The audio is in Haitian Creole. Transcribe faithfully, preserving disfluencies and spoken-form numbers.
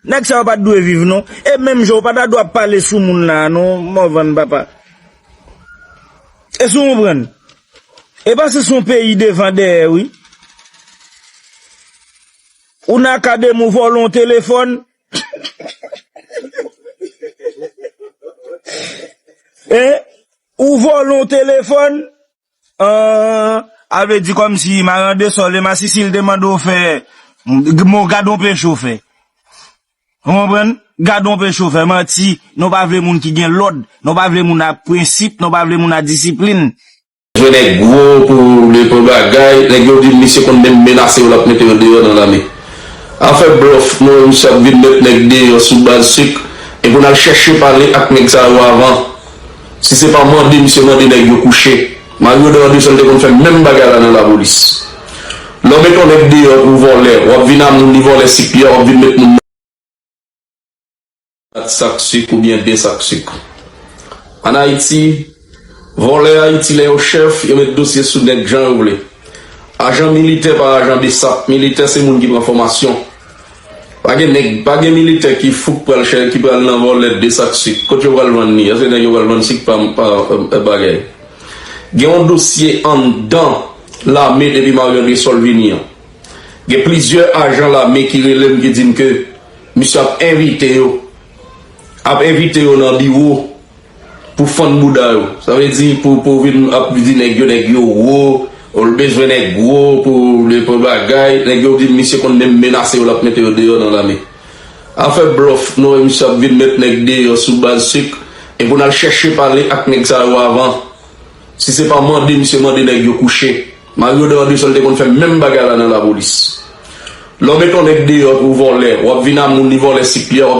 Nèg sa yo pa t dwe viv non. E menm jan ou pa ta dwe ap pale sou moun la non, Morvan papa. Èske w konprann? E pase se yon peyi devan dèyè wi. Ou nan akademi ou vòlè yon telefòn. E ou vòlè yon telefòn. An, a vle di kòmsi Marion Désol e Masisi l te mande w fè. Bon, gad on peche w fè. Ou konprann? Gad on peche w fè. Manti. Nou pa vle moun ki gen lòd. Nou pa vle moun ak prensip. Nou pa vle moun ak disiplin. Jwenn nèg gwo pou li pran bagay, nèg yo di misye konn menm menase yo, l ap mete yo deyò nan lame. Afè blòf, nou wè misye ap vin met nèg deyò sou baz sik, epi n al chèche pale ak nèg sa yo avan. Si se pa mande misye mande nèg yo kouche. Mario Désol te konn fè menm bagay la nan lapolis. Lè w met yon nèg deyò pou vòlè, w ap vin a moun li vòlè sik li a, w ap vin met moun kat sak sik oubyen de sak sik. Ann Ayiti, vòlè Ayiti lè yo chèf, yo met dosye sou nèg jan yo vle. Ajan militè pa ajan besap. Militè se moun ki pran fòmasyon. Pa gen nèg, pa gen militè ki fouk pral chè, ki pral nan vòlè de sak sik. Kot yo pral vann li? Èske nèg yo pral vann sik pa, pa, e, bagay? Gen yon dosye anndan lame depi Marion Désol vini an. Gen plizyè ajan lame ki rele m ki di m ke misye ap envite yo, ap envite yo nan biwo pou fann bouda yo. Sa vle di pou, pou vin ap di nèg yo, nèg yo wo, ou l bezwen nèg gwo pou li pran bagay, nèg yo di misye konn menm menase yo, l ap mete yo deyò nan lame. Afè blòf, nou wè misye ap vin met nèg deyò sou baz sik, epi n al chèche pale ak nèg sa yo avan. Si se pa mande misye mande nèg yo kouche. Mario Désol te konn fè menm bagay la nan lapolis. Lè w met yon nèg deyò pou vòlè, w ap vin a moun li vòlè sik li a, w ap